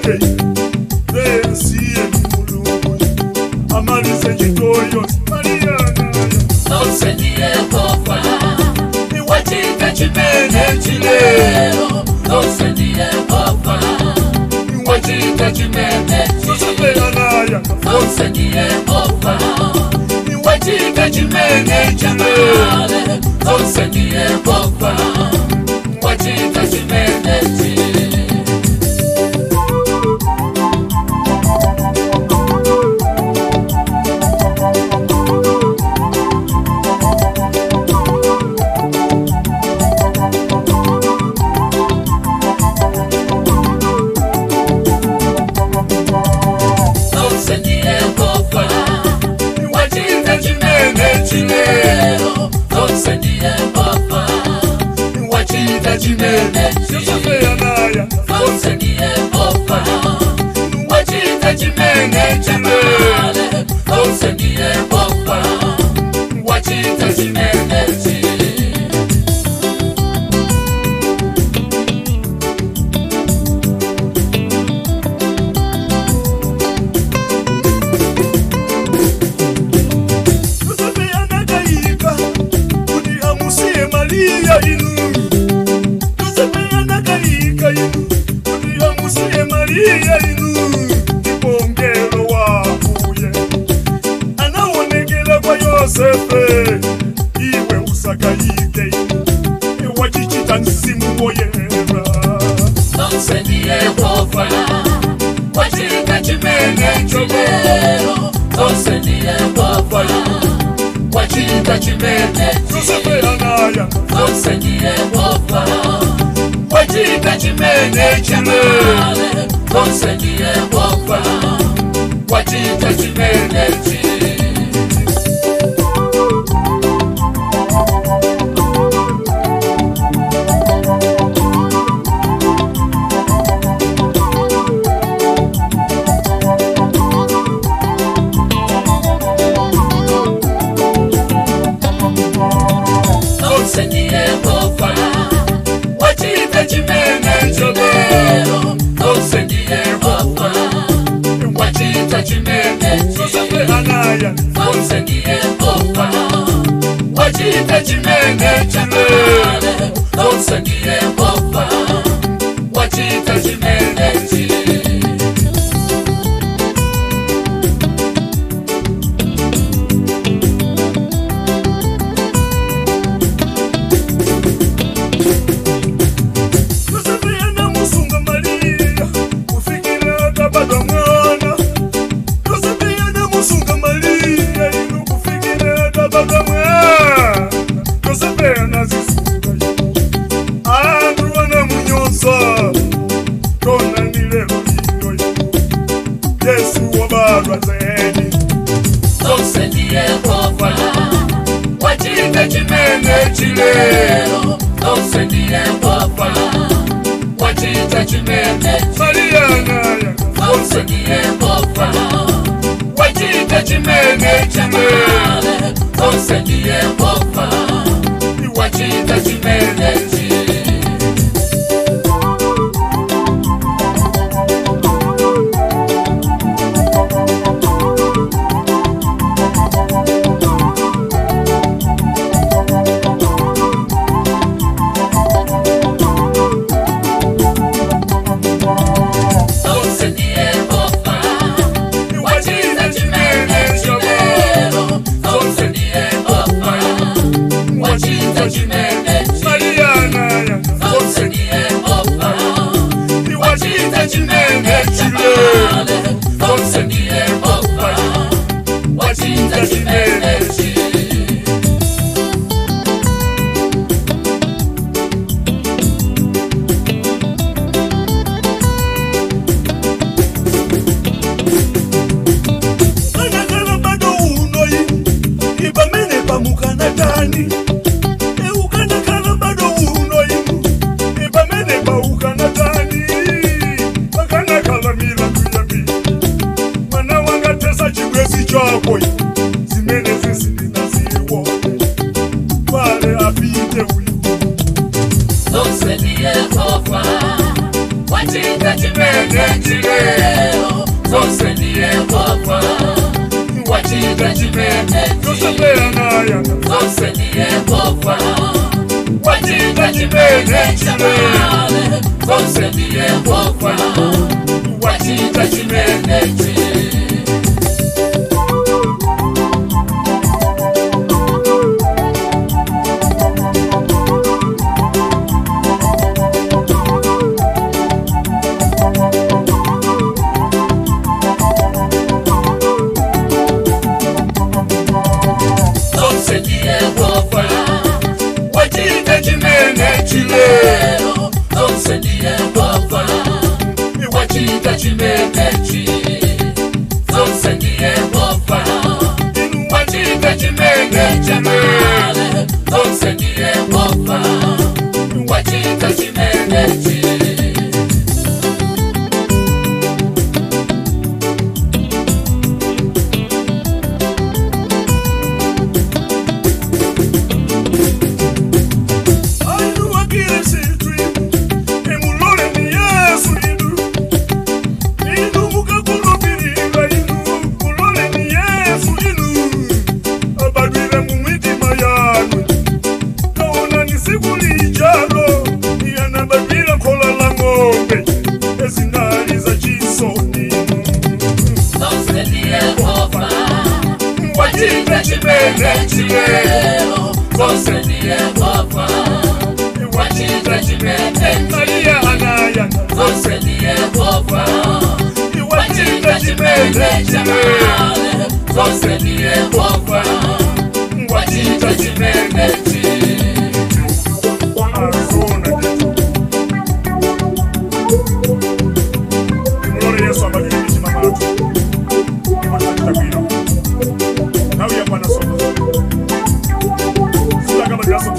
yake Vensiye mulungu amalize chitoyo Mariana Zonse ndi Yehova wachita chimene chilero Zonse ndi Yehova wachita chimene Yosefe anaya Zonse ndi Yehova wachita chimene chilero Zonse ndi Yehova wachita chimene chilero Zonse ndi Yehova wachita chimene chilero Zonse ndi Yehova wachita chimene Yosefe anaya Zonse ndi Yehova wachita chimene chilero Zonse ndi Yehova wachita chimene chilero Yosefe anakayika kuti amusiye Maria inu Yosefe anakayika inu kuti amusiye Maria inu ndipo mngelo wakuye anaonekera kwa Yosefe iwe usakayike inu wachichita mzimu woyera Zonse ndi Yehova wachita chimene chilero Zonse ndi Yehova wachita chimene Yosefe anaya Zonse ndi Yehova wachita chimene chilero Zonse ndi Yehova wachita chimene chilero Zonse ndi Yehova wachita chimene chilero Zonse ndi Yehova wachita chimene Yosefe anaya Zonse ndi Yehova wachita chimene chilero Zonse ndi Yehova wachita chimene chilero Yosefe anamusunga Maria kufikira atabadwa mwana Yosefe anamusunga Maria inu kufikira atabadwa mwana Yosefe anazisunga andu anamunyoza tona ni lero lino Yesu wabadwa zedi Zonse ndi Yehova wachita chimene chilero Zonse ndi Yehova wachita chimene Maria anaya Zonse ndi Yehova wachita chimene chilero Zonse ndi Yehova wachita chimene chilero Zonse ndi Yehova wachita chimene chilero Zonse ndi Yehova wachita chimene Maria anaya Zonse ndi Yehova wachita chimene chilero Zonse ndi Yehova wachita chimene chilero Anakala bado unoi ibamene pamukanatani eukanakala bado unoi ibamene paukanatani pakanakala milandu yambi mwana wangatesa chibwezi chako zimene zisindinaziwone twale apite uyu Zonse ndi Yehova wachita chimene chilelo zonse ndi Yehova wachita chimene Josepeanaya zonse ndi Yehova wachita chimene chabale zonse ndi Yehova wachita chimene chi. Zonse ndi Yehova wachita chimene chilelo zonse ndi Yehova wachita chimene chi zonse ndi Yehova wachita chimene chabale zonse ndi Yehova wachita chimene chi. Ainuwakirisitu emulole ni Yesu inu inu mukakulupirira inu mulole ni Yesu inu abadwire mu mitima yanu kaona ni siku lijalo yanabadwira khola la ng'ombe ezinali za chisoni. Zonse ndi Yehova wachita chimene chilelo zonse ndi Yehova wachita chimene Maria anayana zonse ndi Yehova wachita chimene chabale zonse ndi Yehova wachita chimene chi. Arizona mulole Yesu abadwire mitima mwathu ndipo tidzachita bwino nthawi yakwana soka sitakabadwiraso.